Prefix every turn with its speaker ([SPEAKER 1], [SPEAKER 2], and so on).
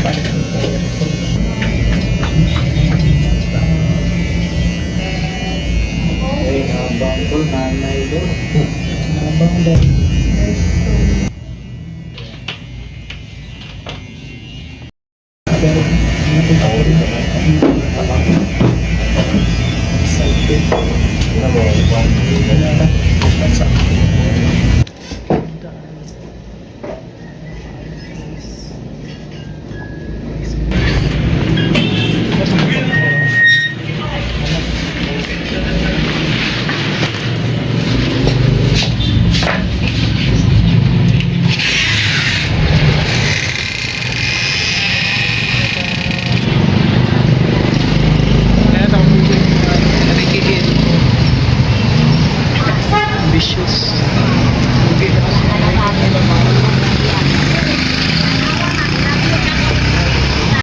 [SPEAKER 1] Palit ang aircon.
[SPEAKER 2] Ay, nabang ko, nanay ko.
[SPEAKER 1] Nabang dahil. Excited.
[SPEAKER 2] Ano mo, one,
[SPEAKER 1] Wala na. Bansa. Ambitious.